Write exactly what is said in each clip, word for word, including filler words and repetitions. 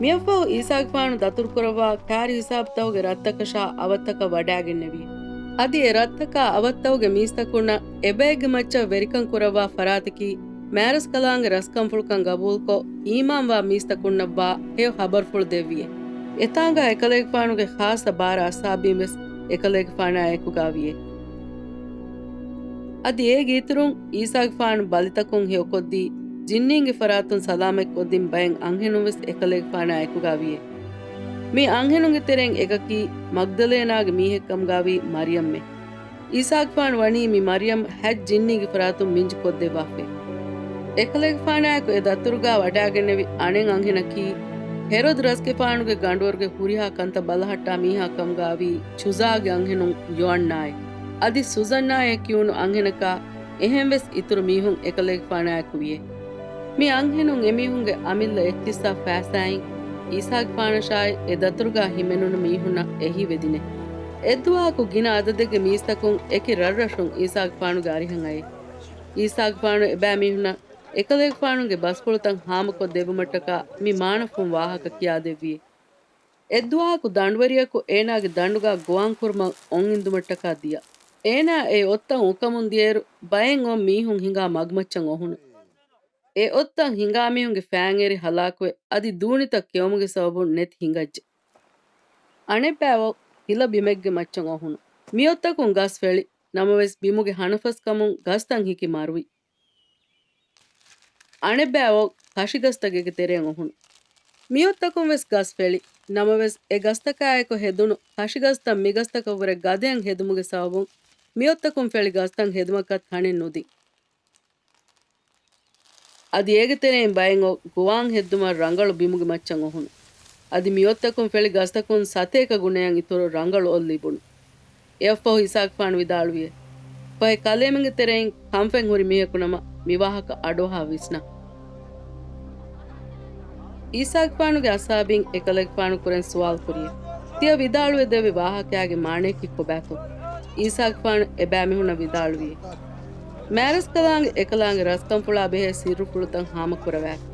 މިއަށްފަހު އީސާގެފާނު ދަތުރުކުރައްވާ ކާރި ހިސާބުތަކުގެ ރަށްތަކަށާ އަވަށްތަކަށް ވަޑާގެންނެވި. އަދި އެ ރަށްތަކާ އަވަށްތަކުގެ މީސްތަކުންނަށް އެބައެއްގެ މައްޗަށް ވެރިކަން ކުރައްވާ ފަރާތަކީ، މާރަސްކަލާނގެ ރަސްކަންފުޅުކަން ގަބޫލުކޮށް، އީމާންވާ މީސްތަކުންނަށްވާ ހެޔޮ ހަބަރުފުޅު ދެއްވިއޭ. އެތާނގާ އެކަލޭގެފާނުގެ ޚާއްޞަ ބާރަ އަޞްޙާބީން ވެސް އެކަލޭގެފާނާ އެކުގާ ވިއޭ. އަދި އޭގެ އިތުރުން އީސާގެފާނު ބަލިތަކުން ހެޔޮކޮށްދީ، ޖިންނީންގެ ފަރާތުން ސަލާމަތްކޮށްދިން ބައެއް އަންހެނުން ވެސް އެކަލޭގެފާނާ އެކުގާ ވިއޭ. މި އަންހެނުންގެ ތެރެއިން އެކަކީ މަގްދަލޭނާގެ މީހެއްކަމުގާވީ މަރިޔަމްމޭ. އީސާގެފާނު ވަނީ މި މަރިޔަމް ހަތް ޖިންނީގެ ފަރާތުން މިންޖު ކޮށްދެއްވާފައި. އެކަލޭގެފާނާއެކު އެ ދަތުރުގާ ވަޑާގެންނެވި އަނެއް އަންހެނަކީ، ހެރޮދު ރަސްގެފާނުގެ ގަނޑުވަރުގެ ހުރިހާ ކަންތައް ބަލަހައްޓާ މީހާ ކަމުގާވީ ޗުޒާގެ އަންހެނުން ޔޮއަންނާއޭ. އަދި ސުޒަންނާއޭ ކިޔުނު އަންހެނަކާ އެހެން ވެސް އިތުރު މީހުން އެކަލޭގެފާނާއެކު ވިއޭ. މި އަންހެނުން އެމީހުންގެ އަމިއްލަ އެއްޗިއްސާ ފައިސާއިން އީސާގެފާނަށާއި އެ ދަތުރުގާ ހިމެނުނު މީހުންނަށް އެހީވެދިނޭ. އެއްދުވަހަކު ގިނަ އަދަދެއްގެ މީސްތަކުން އެކި ރަށްރަށުން އީސާގެފާނުގެ އަރިހަށް އައޭ. އީސާގެފާނު އެބައިމީހުންނަށް އެކަލޭގެފާނުގެ ބަސްފުޅުތައް ހާމަކޮށްދެއްވުމަށްޓަކާ މި މާނަފުން ވާހަކަ ކިޔާދެއްވިއޭ. އެއްދުވަހަކު ދަނޑުވެރިޔަކު އޭނާގެ ދަނޑުގާ ގޮވާން ކުރުމަށް އޮން އިންދުމަށްޓަކާ ދިޔަ. އޭނާ އެ އޮށްތައް އުކަމުން ދިޔައިރު، ބައެއް އޮށް މީހުން ހިނގާ މަގުމައްޗަށް އޮހުނު. އެ އޮށްތައް ހިނގާ މީހުންގެ ފައިން އެރި ހަލާކުވެ، އަދި ދޫނިތައް ކެއުމުގެ ސަބަބުން ނެތި ހިނގައްޖެ. އަނެއްބައި އޮށް ހިލަ ބިމެއްގެ މައްޗަށް އޮހުނު. މި އޮށްތަކުން ގަސް ފެޅި، ނަމަވެސް ބިމުގެ ހަނަފަސްކަމުން ގަސްތައް ހިކި މަރުވި. އަނެއްބައި އޮށް ކަށިގަސްތަކެއްގެ ތެރެއަށް އޮހުނު. މިއޮށްތަކުން ވެސް ގަސް ފެޅި، ނަމަވެސް އެ ގަސްތަކާއެކު ހެދުނު ކަށިގަސްތައް މިގަސްތަކަށްވުރެ ގަދައަށް ހެދުމުގެ ސަބަބުން މިއޮށްތަކުން ފެޅި ގަސްތައް ހެދުމަކަށް ތަނެއް ނުދިން. އަދި އޭގެ ތެރެއިން ބައެއް އޮށް ގޮވާން ހެއްދުމަށް ރަނގަޅު ބިމުގެ މައްޗަށް އޮހުނު. އަދި މިއޮށްތަކުން ފެޅި ގަސްތަކުން ސަތޭކަ ގުނަޔަށް އިތުރު ރަނގަޅު އޮށް ލިބުނު. އެއަށްފަހު އީސާގެފާނު ވިދާޅުވިއޭ، ފަހެ ކަލޭމެންގެ ތެރެއިން ކަންފަތް ހުރި މީހަކު ނަމަ، މި ވާހަކަ އަޑުއަހާ ވިސްނާ. އީސާގެފާނުގެ އަޞްޙާބީން އެކަލޭގެފާނު ކުރެން ސުވާލު ކުރިއޭ، ތިޔަ ވިދާޅުވެ ދެއްވި ވާހަކައިގެ މާނަޔަކީ ކޮބާތޯ؟ އީސާގެފާނު އެބައިމީހުންނަށް ވިދާޅުވިއޭ، މާރަސްކަލާނގެ އެކަލާނގެ ރަސްކަންފުޅާ ބެހޭ ސިއްރުފުޅުތައް ހާމަކުރަވާފި.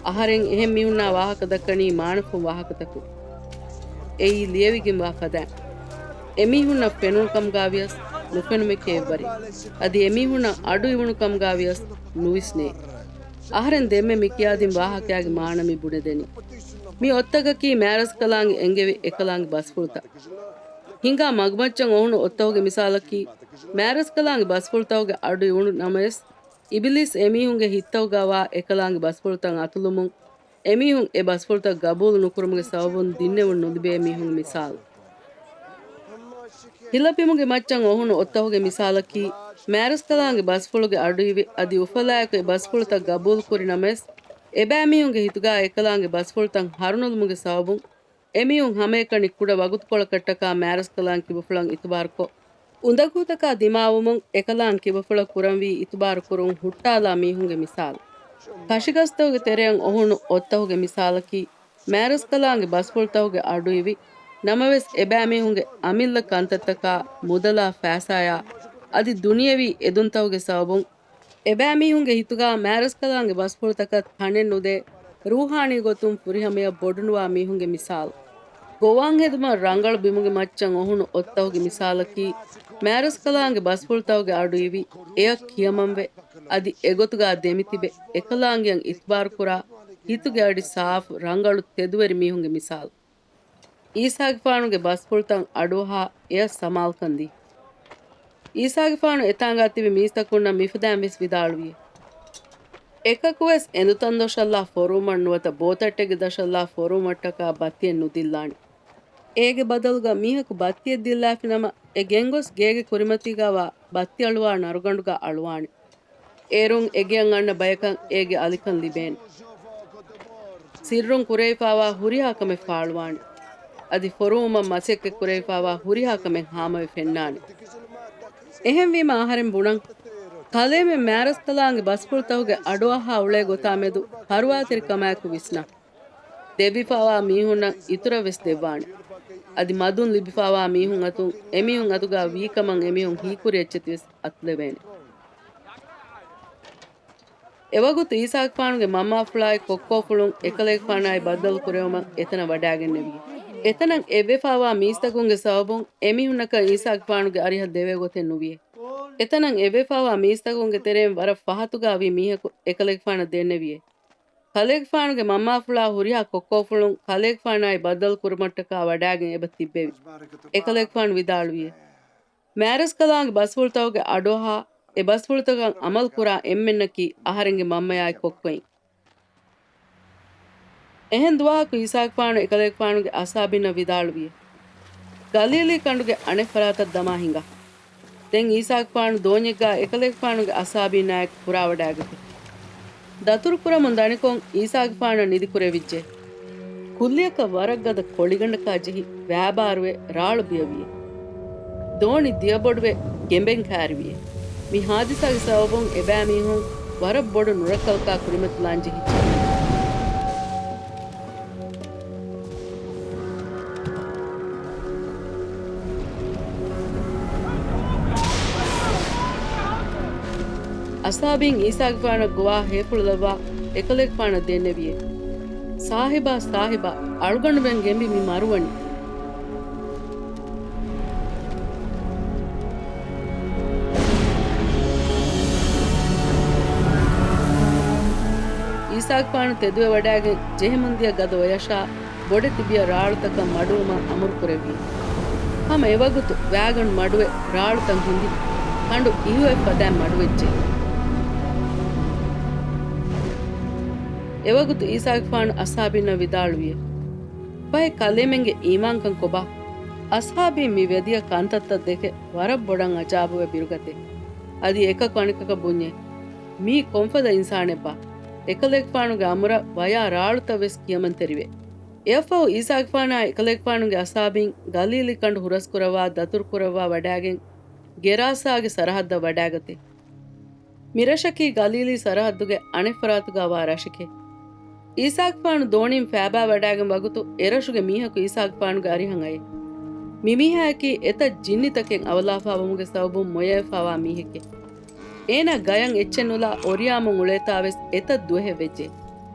އަހަރެން އެހެން މީހުންނާ ވާހަކަ ދައްކަނީ މާނަފުން ވާހަކަތަކުން. އެއީ ލިޔެވިގެންވާ ފަދައިން. އެމީހުންނަށް ފެނުނު ކަމުގާވިޔަސް ނުފެނުމެކޭ އެއްވަރެއް. އަދި އެމީހުންނަށް އަޑު އިވުނު ކަމުގާވިޔަސް ނުވިސްނޭ. އަހަރެން ދެންމެ މި ކިޔާދިން ވާހަކައިގެ މާނަ މި ބުނެދެނީ. މި އޮށްތަކަކީ މާރަސްކަލާނގެ އެނގެވި އެކަލާނގެ ބަސްފުޅުތައް. ހިނގާ މަގުމައްޗަށް އޮހުނު އޮށްތަކުގެ މިސާލަކީ، މާރަސްކަލާނގެ ބަސްފުޅުތަކުގެ އަޑު އިވުނު ނަމަވެސް، އިބިލީސް އެމީހުންގެ ހިތްތަކުގާވާ އެކަލާނގެ ބަސްފުޅުތައް އަތުލުމުން، އެމީހުން އެ ބަސްފުޅުތައް ގަބޫލު ނުކުރުމުގެ ސަބަބުން ދިންނެވުން ނުލިބޭ މީހުންގެ މިސާލު. ހިލަބިމުގެ މައްޗަށް އޮހުނު އޮށްތަކުގެ މިސާލަކީ، މާރަސްކަލާނގެ ބަސްފުޅުގެ އަޑު އިވި އަދި އުފަލާއެކު އެ ބަސްފުޅުތައް ގަބޫލު ކުރި ނަމަވެސް، އެބައިމީހުންގެ ހިތުގާ އެކަލާނގެ ބަސްފުޅުތައް ހަރުނުލުމުގެ ސަބަބުން، އެމީހުން ހަމައެކަނި ކުޑަ ވަގުތުކޮޅަކަށްޓަކާ މާރަސްކަލާނގެ ކިބަފުޅަށް އިތުބާރުކޮށް، އުނދަގޫތަކާ ދިމާވުމުން އެކަލާނގެ ކިބަފުޅަށް ކުރަންވީ އިތުބާރު ކުރުން ހުއްޓާލާ މީހުންގެ މިސާލު. ކަށިގަސްތަކުގެ ތެރެއަށް އޮހުނު އޮށްތަކުގެ މިސާލަކީ، މާރަސްކަލާނގެ ބަސްފުޅުތަކުގެ އަޑު އިވި ނަމަވެސް، އެބައިމީހުންގެ އަމިއްލަ ކަންތައްތަކާ، މުދަލާ ފައިސާޔާ އަދި ދުނިޔަވީ އެދުންތަކުގެ ސަބަބުން، އެބައިމީހުންގެ ހިތުގާ މާރަސްކަލާނގެ ބަސްފުޅުތަކަށް ތަނެއް ނުދޭ، ރޫޙާނީ ގޮތުން ފުރިހަމަޔަށް ބޮޑުނުވާ މީހުންގެ މިސާލު. ގޮވާން ހެދުމަށް ރަނގަޅު ބިމުގެ މައްޗަށް އޮހުނު އޮށްތަކުގެ މިސާލަކީ، މާރަސްކަލާނގެ ބަސްފުޅުތަކުގެ އަޑު އިވި، އެއަށް ކިޔަމަންވެ، އަދި އެގޮތުގާ ދެމިތިބެ، އެކަލާނގެއަށް އިތުބާރުކުރާ، ހިތުގެ އަޑި ސާފު، ރަނގަޅު ތެދުވެރި މީހުންގެ މިސާލު. އީސާގެފާނުގެ ބަސްފުޅުތައް އަޑުއަހާ އެއަށް ސަމާލުކަން ދީ. އީސާގެފާނު އެތާނގާ ތިބި މީސްތަކުންނަށް މިފަދައިން ވެސް ވިދާޅުވި. އެކަކުވެސް އެނދުތަންދޮށަށްލާ ފޮރުވުމަށް ނުވަތަ ބޯތައްޓެއްގެ ދަށަށްލާ ފޮރުވުމަށްޓަކާ ބައްތިއެއް ނުދިއްލާނެ. އޭގެ ބަދަލުގަ މީހަކު ބައްތިއެއް ދިއްލާފިނަމަ، އެ ގެންގޮސް ގޭގެ ކުރިމަތީގާވާ ބައްތިއަޅުވާ ނަރުގަނޑުގަ އަޅުވާނެ. އޭރުން އެގެއަށް އަންނަ ބަޔަކަށް އޭގެ އަލިކަން ލިބޭނެ. ސިއްރުން ކުރެވިފާވާ ހުރިހާ ކަމެއް ފާޅުވާނެ. އަދި ފޮރުވުމަށް މަސައްކަތް ކުރެވިފާވާ ހުރިހާ ކަމެއް ހާމަވެ ފެންނާނެ. އެހެންވީމަ އަހަރެން ބުނަން، ކަލޭމެން މާރަސްކަލާނގެ ބަސްފުޅުތަކުގެ އަޑުއަހާ އުޅޭ ގޮތާމެދު ފަރުވާތެރިކަމާއެކު ވިސްނާ. ދެއްވިފާވާ މީހުންނަށް އިތުރަށް ވެސް ދެއްވާނެ. އަދި މަދުން ލިބިފާވާ މީހުން އަތުން އެމީހުން އަތުގާ ވީކަމަށް އެމީހުން ހީކުރި އެއްޗެތި ވެސް އަތުލެވޭނެ. އެވަގުތު އީސާގެފާނުގެ މަންމާފުޅާއި ކޮއްކޯފުޅުން އެކަލޭގެފާނާއި ބައްދަލު ކުރެވުމަށް އެތަނަށް ވަޑާގެންނެވި. އެތަނަށް އެއްވެފާވާ މީސްތަކުންގެ ސަބަބުން އެމީހުންނަކަށް އީސާގެފާނުގެ އަރިހަށް ދެވޭ ގޮތެއް ނުވިއޭ. އެތަނަށް އެއްވެފާވާ މީސްތަކުންގެ ތެރެއިން ވަރަށް ފަހަތުގާ ވީ މީހަކު އެކަލޭގެފާނަށް ދެންނެވިއޭ. ކަލޭގެފާނުގެ މަންމާފުޅާ ހުރިހާ ކޮއްކޯފުޅުން ކަލޭގެފާނާއި ބައްދަލު ކުރުމަށްޓަކާ ވަޑާގެން އެބަ ތިއްބެވި. އެކަލޭގެފާނު ވިދާޅުވިއޭ. މާރަސްކަލާނގެ ބަސްފުޅުތަކުގެ އަޑުއަހާ، އެ ބަސްފުޅުތަކަށް އަމަލުކުރާ އެންމެންނަކީ އަހަރެންގެ މަންމަޔާއި ކޮއްކޮއިން. އެހެން ދުވަހަކު އީސާގެފާނު އެކަލޭގެފާނުގެ އަސްހާބީންނަށް ވިދާޅުވިއޭ. ގަލީލީ ކަނޑުގެ އަނެއް ފަރާތަށް ދަމާ ހިނގާ. ދެން އީސާގެފާނު ދޯންޏެއްގާ އެކަލޭގެފާނުގެ އަސްހާބީންނާއެކު ފުރާވަޑާގަތީ. ދަތުރުކުރަމުން ދަނިކޮށް އީސާގެފާނަށް ނިދިކުރެވިއްޖެ. ކުއްލިއަކަށް ވަރަށް ގަދަ ކޮޅިގަނޑަކާ ޖެހި ވައިބާރުވެ ރާޅު ބިޔަވިއޭ. ދޯނި ދިޔަބޮޑުވެ ގެނބެން ކާރިވިއޭ. މި ހާދިސާގެ ސަބަބުން އެބައިމީހުން ވަރަށް ބޮޑު ނުރައްކަލަކާ ކުރިމަތިލާން ޖެހިއްޖެ. އަސްހާބީން އީސާގެފާނަށް ގޮވާ ހޭފުޅުލައްވާ އެކަލޭގެފާނަށް ދެންނެވިއޭ. ސާހިބާ، ސާހިބާ، އަޅުގަނޑުމެން ގެނބި މި މަރުވަނީ. އީސާގެފާނު ތެދުވެވަޑައިގެން ޖެހެމުންދިޔަ ގަދަ އޮޔަށާ ބޮޑެތި ބިޔަ ރާޅުތަކަށް މަޑުވުމަށް އަމުރުކުރެއްވި. ހަމަ އެވަގުތު ވައިގަނޑު މަޑުވެ ރާޅުތައް ހިނދި، ކަނޑު އިހުއެއް ފަދައިން މަޑުވެއްޖެ. އެވަގުތު އީސާގެފާނު އަސްހާބީންނަށް ވިދާޅުވިއޭ. ބައެއް ކަލޭމެންގެ އީމާންކަން ކޮބާ؟ އަސްހާބީން މި ވެދިޔަ ކަންތައްތައް ދެކެ ވަރަށް ބޮޑަށް އަޖާބުވެ ބިރުގަތޭ. އަދި އެކަކު އަނެކަކަށް ބުންޏޭ، މީ ކޮންފަދަ އިންސާނެއްބާ؟ އެކަލޭގެފާނުގެ އަމުރަށް ވަޔާ ރާޅުތައް ވެސް ކިޔަމަންތެރިވޭ. އެއަށްފަހު އީސާގެފާނާ އެކަލޭގެފާނުގެ އަސްހާބީން ގަލީލީ ކަނޑު ހުރަސްކުރައްވާ ދަތުރުކުރައްވާ ވަޑާގެން ގެރާސާގެ ސަރަހައްދަށް ވަޑާގަތީ. މިރަށަކީ ގަލީލީ ސަރަހައްދުގެ އަނެއްފަރާތުގާވާ ރަށެކޭ. އީސާގެފާނު ދޯނިން ފައިބާވަޑާގެން ވަގުތު އެރަށުގެ މީހަކު އީސާގެފާނުގެ އަރިހަށް އައޭ. މި މީހާއަކީ އެތައް ޖިންނިތަކެއް އަވަލާފާވުމުގެ ސަބަބުން މޮޔަވެފާވާ މީހެކޭ. އޭނާ ގަޔަށް އެއްޗެއް ނުލާ އޮރިޔާމުން އުޅޭތާވެސް އެތައް ދުވަހެއް ވެއްޖެ.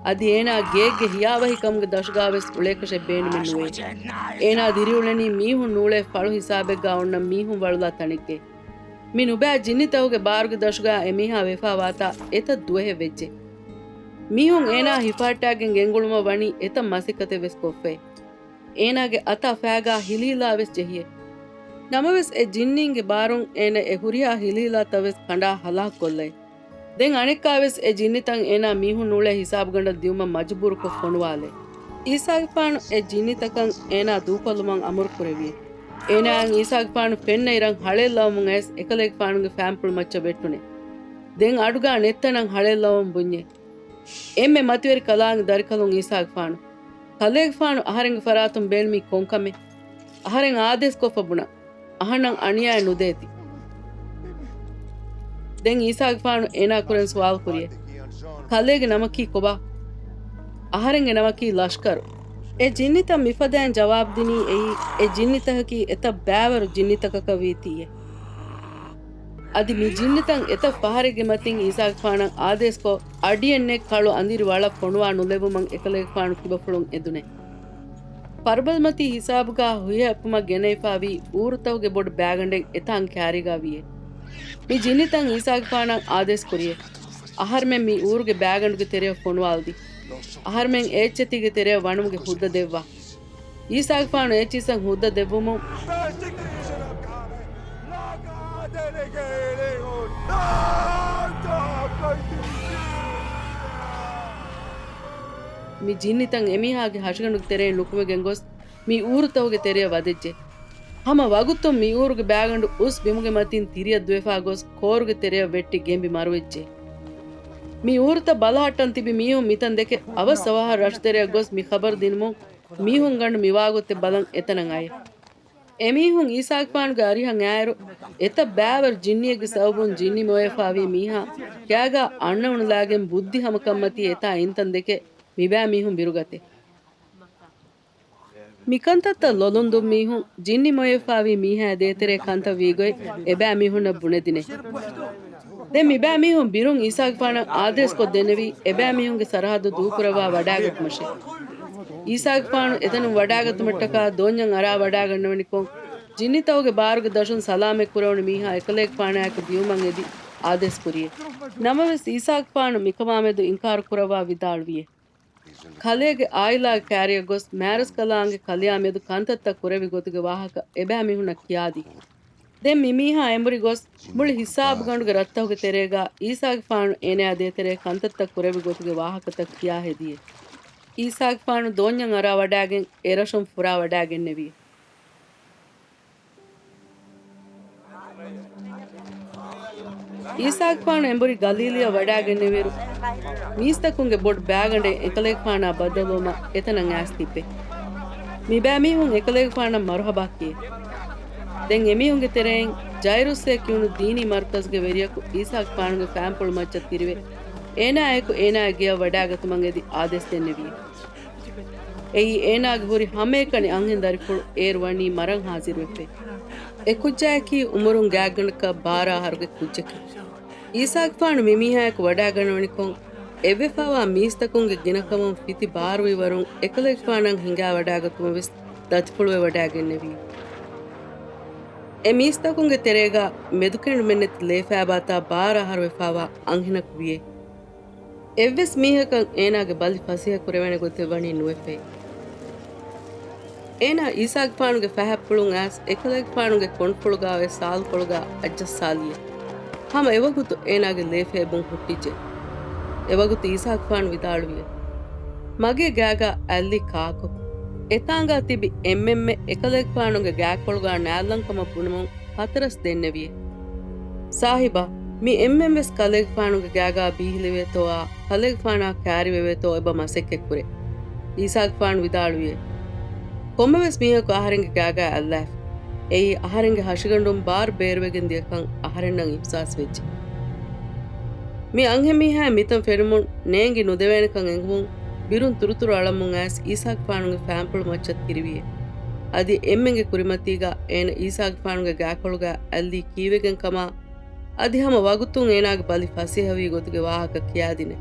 އަދި އޭނާ ގެއެއްގެ ހިޔާވަހިކަމުގެ ދަށުގާވެސް އުޅޭކަށެއް ބޭނުމެއް ނުވޭ. އޭނާ ދިރިއުޅެނީ މީހުން ނޫޅޭ ފަޅު ހިސާބެއްގާ އޮންނަ މީހުން ވަޅުލާ ތަނެއްގައި. މި ނުބައި ޖިންނިތަކުގެ ބާރުގެ ދަށުގާ އެމީހާ ވެފާވާތާ އެތައް ދުވަހެއް ވެއްޖެ. މީހުން އޭނާ ހިފަހައްޓާގެން ގެންގުޅުމަށް ވަނީ އެތައް މަސައްކަތެއް ވެސް ކޮށްފައި. އޭނާގެ އަތާ ފައިގާ ހިލިހިލާ ވެސް ޖެހިއެ. ނަމަވެސް އެ ޖިންނީންގެ ބާރުން އޭނަ އެ ހުރިހާ ހިލިހިލާތައް ވެސް ކަނޑާ ހަލާކުކޮށްލައި. ދެން އަނެއްކާވެސް އެ ޖިންނިތައް އޭނާ މީހުން ނޫޅޭ ހިސާބުގަނޑަށް ދިއުމަށް މަޖުބޫރުކޮށް ފޮނުވާލޭ. އީސާގެފާނު އެ ޖިންނިތަކަށް އޭނާ ދޫކޮށްލުމަށް އަމުރު ކުރެއްވި. އޭނާއަށް އީސާގެފާނު ފެންނައިރަށް ހަޅޭއްލަވަމުން އައިސް އެކަލޭގެފާނުގެ ފާންޕުޅު މައްޗަށް ވެއްޓުނޭ. ދެން އަޑުގާ ނެތްތަނަށް ހަޅޭއްލަވަމުން ބުންޏޭ. އެންމެ މަތިވެރި ކަލާނގެ ދަރިކަލުން އީސާގެފާނު. ކަލޭގެފާނު އަހަރެންގެ ފަރާތުން ބޭނުމީ ކޮންކަމެއް؟ އަހަރެން އާދޭސްކޮށްފަ ބުނަން. އަހަންނަށް އަނިޔާއެއް ނުދޭތި. ދެން އީސާގެފާނު އޭނާ ކުރެން ސުވާލު ކުރިއޭ. ކަލޭގެ ނަމަކީ ކޮބާ؟ އަހަރެންގެ ނަމަކީ ލަޝްކަރު. އެ ޖިންނިތައް މިފަދައިން ޖަވާބު ދިނީ އެއީ، އެ ޖިންނިތަކަކީ އެތައް ބައިވަރު ޖިންނިތަކަކަށް ވީތީއޭ. އަދި މި ޖިންނިތައް އެތައް ފަހަރެއްގެ މަތިން އީސާގެފާނަށް އާދޭސްކޮށް، އަޑިއެއް ނެތް ކަޅު އަނދިރި ވަޅަށް ފޮނުވާ ނުލެވުމަށް އެކަލޭގެފާނު ކިބަފުޅުން އެދުނޭ. ފަރުބަދަމަތީ ހިސާބުގާ ހުހިއްޔާ އެއްޕުމަށް ގެނައިފާވީ އޫރުތަކުގެ ބޮޑު ބައިގަނޑެއް އެތާނގެ ކާރީގާ ވިއޭ. މި ޖިންނިތައް އީސާގެފާނަށް އާދޭސް ކުރިއޭ. އަހަރުމެން މި އޫރުގެ ބައިގަނޑުގެ ތެރެއަށް ފޮނުވާލަދީ. އަހަރުމެން އޭއްޗެތީގެ ތެރެއަށް ވަނުމުގެ ހުއްދަ ދެއްވާ. އީސާގެފާނު އޭއްޗިއްސަށް ހުއްދަ ދެއްވުމުން، މި ޖިންނިތައް އެމީހާގެ ހަށިގަނޑުގެ ތެރެއިން ނުކުމެގެން ގޮސް، މި އޫރުތަކުގެ ތެރެއަށް ވަދެއްޖެ. ހަމަ ވަގުތުން މި އޫރުގެ ބައިގަނޑު އުސް ބިމުގެ މަތިން ތިރިއަށް ދުވެފާ ގޮސް، ކޯރުގެ ތެރެއަށް ވެއްޓި ގެނބި މަރުވެއްޖެ. މި އޫރުތައް ބަލަހައްޓަން ތިބި މީހުން މިތަން ދެކެ އަވަސް އަވަހަށް ރަށުތެރެއަށް ގޮސް މި ޚަބަރު ދިނުމުން، މީހުންގަނޑު މިވާގޮތެއް ބަލަން އެތަނަށް އައޭ. އެމީހުން އީސާގެފާނުގެ އަރިހަށް އައިއިރު، އެތައް ބައިވަރު ޖިންނިއެއްގެ ސަބަބުން ޖިންނި މޮޔަފާވީ މީހާ ކާގާ އަންނައުނުލާގެން ބުއްދި ހަމަކަންމަތީ އެތާ އިންތަން ދެކެ މިބައިމީހުން ބިރުގަތޭ. މިކަންތައްތައް ލޮލުންދުން މީހުން ޖިންނި މޮޔަފާވީ މީހާ ދޭތެރޭ ކަންތައް ވީގޮތް އެބައިމީހުންނަށް ބުނެދިނޭ. ދެން މިބައިމީހުން ބިރުން އީސާގެފާނަށް އާދޭސްކޮށްދެންނެވީ، އެބައިމީހުންގެ ސަރަހައްދު ދޫކުރައްވާ ވަޑާގަތުމަށޭ. އީސާގެފާނު އެތަނުން ވަޑާގަތުމަށްޓަކާ ދޯންޏަށް އަރާ ވަޑާގަންނަވަނިކޮށް، ޖިންނިތަކުގެ ބާރުގެ ދަށުން ސަލާމަތްކުރެވުނު މީހާ އެކަލޭގެފާނާއެކު ދިއުމަށް އެދި އާދޭސްކުރިއެވެ. ނަމަވެސް، އީސާގެފާނު މިކަމާމެދު އިންކާރު ކުރައްވާ ވިދާޅުވިއެވެ. ކަލޭގެ އާއިލާގެ ކާރިއަށް ގޮސް، މާރަސްކަލާނގެ ކަލެއާ މެދު ކަންތައްތައް ކުރެވި ގޮތުގެ ވާހަކަ އެބައިމީހުންނަށް ކިޔާދީ. ދެން މިމީހާ އެނބުރި ގޮސް، މުޅި ހިސާބުގަނޑުގެ ރަށްތަކުގެ ތެރޭގާ އީސާގެފާނު އޭނާ ދޭތެރޭ ކަންތައްތައް ކުރެވި ގޮތުގެ ވާހަކަތައް ކިޔާ ހެދިއެވެ. އީސާގެފާނު ދޯންޏަށް އަރާ ވަޑާގެން އެރަށުން ފުރާ ވަޑާގެންނެވިއެވެ. އީސާގެފާނު އެނބުރި ގަލީލީއަށް ވަޑާގެންނެވިއިރު، މީސްތަކުންގެ ބޮޑު ބައިގަނޑެއް އެކަލޭގެފާނާ ބައްދަލުވުމަށް އެތަނަށް އައިސް ތިއްބެވެ. މިބައިމީހުން އެކަލޭގެފާނަށް މަރުހަބާ ކިޔެވެ. ދެން އެމީހުންގެ ތެރެއިން ޖައިރުސްއޭ ކިޔުނު ދީނީ މަރުކަޒުގެ ވެރިޔަކު އީސާގެފާނުގެ ފާންޕުޅު މައްޗަށް ތިރިވެ، އޭނާއާއެކު އޭނާގެ ގެޔަށް ވަޑާގަތުމަށް އެދި އާދޭސް ދެންނެވިއެވެ. އެއީ އޭނާގެ ހުރި ހަމައެކަނި އަންހެން ދަރިފުޅު އޭރު ވަނީ މަރަން ހާޒިރުވެފައި. އެ ކުއްޖާއަކީ އުމުރުން ގާތްގަނޑަކަށް ބާރަ އަހަރުގެ ކުއްޖެކެވެ. އީސާގެފާނު މިމީހާއެކު ވަޑާގަންނަވަނިކޮށް، އެއްވެފާވާ މީސްތަކުންގެ ގިނަކަމުން ފިތި ބާރުވިވަރުން އެކަލޭގެފާނަށް ހިނގާ ވަޑާގަތުމަށް ވެސް ދަތިފުޅުވެ ވަޑާގެންނެވި. އެ މީސްތަކުންގެ ތެރޭގާ މެދުކެނޑުމެއްނެތި ލޭފައިބާތާ ބާރަ އަހަރު ވެފާވާ އަންހެނަކު ވިއެވެ. އެއްވެސް މީހަކަށް އޭނާގެ ބަލި ފަސޭހަ ކުރެވޭނެ ގޮތެއް ވަނީ ނުވެފައެވެ. އޭނާ އީސާގެފާނުގެ ފަހަތްޕުޅުން އައިސް އެކަލޭގެފާނުގެ ކޮނޑުފުޅުގާ އޮތް ސާލުކޮޅުގާ އައްޖައްސާލިއެވެ. ހަމަ އެވަގުތު އޭނާގެ ލޭފޭބުން ހުއްޓިއްޖެ. އެވަގުތު އީސާގެފާނު ވިދާޅުވިއެވެ. މަގޭ ގާގާ އަތްލީ ކާކު؟ އެތާނގާ ތިބި އެންމެންމެ އެކަލޭގެފާނުގެ ގާކޮޅުގާ ނާއްލަން ކަމަށް ބުނުމުން ހަތަރަސް ދެންނެވިއެވެ. ސާހިބާ، މި އެންމެންވެސް ކަލޭގެފާނުގެ ގާގާ ބީހިލެވޭތޯއާ، ކަލޭގެފާނާ ކާރިވެވޭތޯ އެބަ މަސައްކަތްކުރޭ. އީސާގެފާނު ވިދާޅުވިއެވެ. ކޮންމެވެސް މީހަކު އަހަރެންގެ ގާގާ އަތްލާފަ. އެއީ އަހަރެންގެ ހަށިގަނޑުން ބާރު ބޭރުވެގެން ދިޔަކަން އަހަރެންނަށް އިހުސާސްވެއްޖެ. މި އަންހެންމީހާ މިތަން ފެނުމުން ނޭނގި ނުދެވޭނެކަން އެނގުމުން، ބިރުން ތުރުތުރު އަޅަމުން އައިސް އީސާގެފާނުގެ ފާންޕުޅު މައްޗަށް ތިރިވިއެވެ. އަދި އެންމެންގެ ކުރިމަތީގާ އޭނަ އީސާގެފާނުގެ ގާކޮޅުގާ އަތްލީ ކީވެގެން ކަމާ، އަދި ހަމަ ވަގުތުން އޭނާގެ ބަލި ފަސޭހަވީ ގޮތުގެ ވާހަކަ ކިޔާދިނެވެ.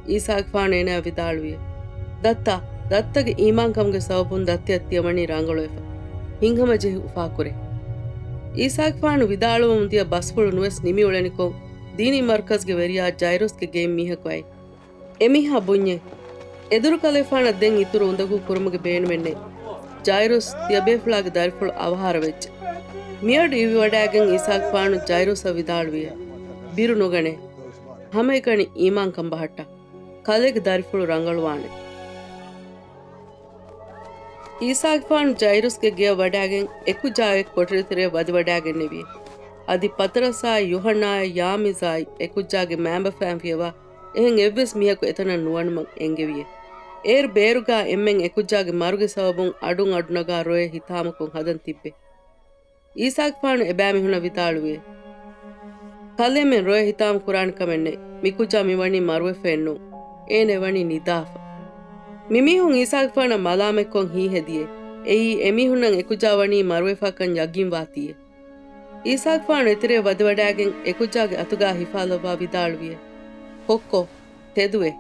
އީސާގެފާނު އޭނާއަށް ވިދާޅުވިއެވެ. ދައްތާ، ދައްތަގެ އީމާންކަމުގެ ސަބަބުން ދައްތަޔަށް ތިޔަވަނީ ރަނގަޅުވެފަ. ހިތްހަމަޖެހި އުފާކުރޭ. އީސާގެފާނު ވިދާޅުވަމުން ދިޔަ ބަސްފުޅު ނުވެސް ނިމިއުޅެނިކޮށް، ދީނީ މަރުކަޒުގެ ވެރިޔާ ޖައިރުސްގެ ގެއިން މީހަކު އައި. އެމީހާ ބުންޏޭ، އެދުރުކަލޭފާނަށް ދެން އިތުރު އުނދަގޫ ކުރުމުގެ ބޭނުމެއް ނެތް. ޖައިރުސް ތިޔަބޭފުޅާގެ ދަރިފުޅު އަވަހާރަވެއްޖެ. މިއަޑު އިވިވަޑާގެން އީސާގެފާނު ޖައިރުސަށް ވިދާޅުވިއެވެ. ބިރު ނުގަނޭ. ހަމައެކަނި އީމާންކަން ބަހައްޓާ. ކަލޭގެ ދަރިފުޅު ރަނގަޅުވާނެ. އީސާގެފާނު ޖައިރުސްގެ ގެޔަށް ވަޑާގެން އެކުއްޖާއެކު ކޮޓަރި ތެރެއަށް ވަދެވަޑާގެންނެވި. އަދި ޕަތަރަސާއި، ޔޫހަންނާއި، ޔާމީޒާއި އެކުއްޖާގެ މައިންބަފައިން ފިޔަވާ އެހެން އެއްވެސް މީހަކު އެތަނަށް ނުވަނުމަށް އެންގެވިއެ. އޭރު ބޭރުގާ އެންމެން އެކުއްޖާގެ މަރުގެ ސަބަބުން އަޑުން އަޑުނަގާ ރޮއެ ހިތާމަކޮށް ހަދަން ތިއްބެ. އީސާގެފާނު އެބައިމީހުންނަށް ވިދާޅުވި، ކަލޭމެން ރޮއެ ހިތާމަ ކުރާނެ ކަމެއް ނެތް. މިކުއްޖާ މި ވަނީ މަރުވެފައެއް ނޫން. އޭނަ ވަނީ ނިދާފަ. މިމީހުން އީސާގެފާނަށް މަލާމަތްކޮށް ހީ ހެދިއެ. އެއީ އެމީހުންނަށް އެކުއްޖާ ވަނީ މަރުވެފާކަން ޔަގީންވާތީއެ. އީސާގެފާނު އެތެރެއަށް ވަދެވަޑާގެން އެކުއްޖާގެ އަތުގާ ހިފާލައްވާ ވިދާޅުވިއެ، ކޮއްކޮ، ތެދުވޭ.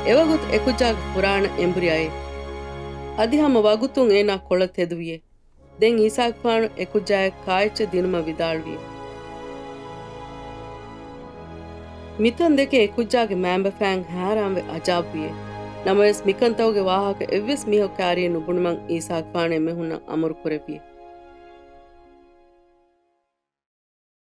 އެވަގުތު އެކުއްޖާގެ ފުރާނަ އެނބުރި އައި. އަދި ހަމަ ވަގުތުން އޭނާ ކޮޅަށް ތެދުވިއެ. ދެން އީސާގެފާނު އެކުއްޖާއަށް ކާއެއްޗެއް ދިނުމަށް ވިދާޅުވި. މިތަން ދެކެ އެކުއްޖާގެ މައިންބަފައިން ހައިރާންވެ އަޖާބުވިއެ. ނަމަވެސް، މިކަންތަކުގެ ވާހަކަ އެއްވެސް މީހަކު ކާރިއެއް ނުބުނުމަށް އީސާގެފާނު އެމީހުންނަށް އަމުރު ކުރެއްވިއެ.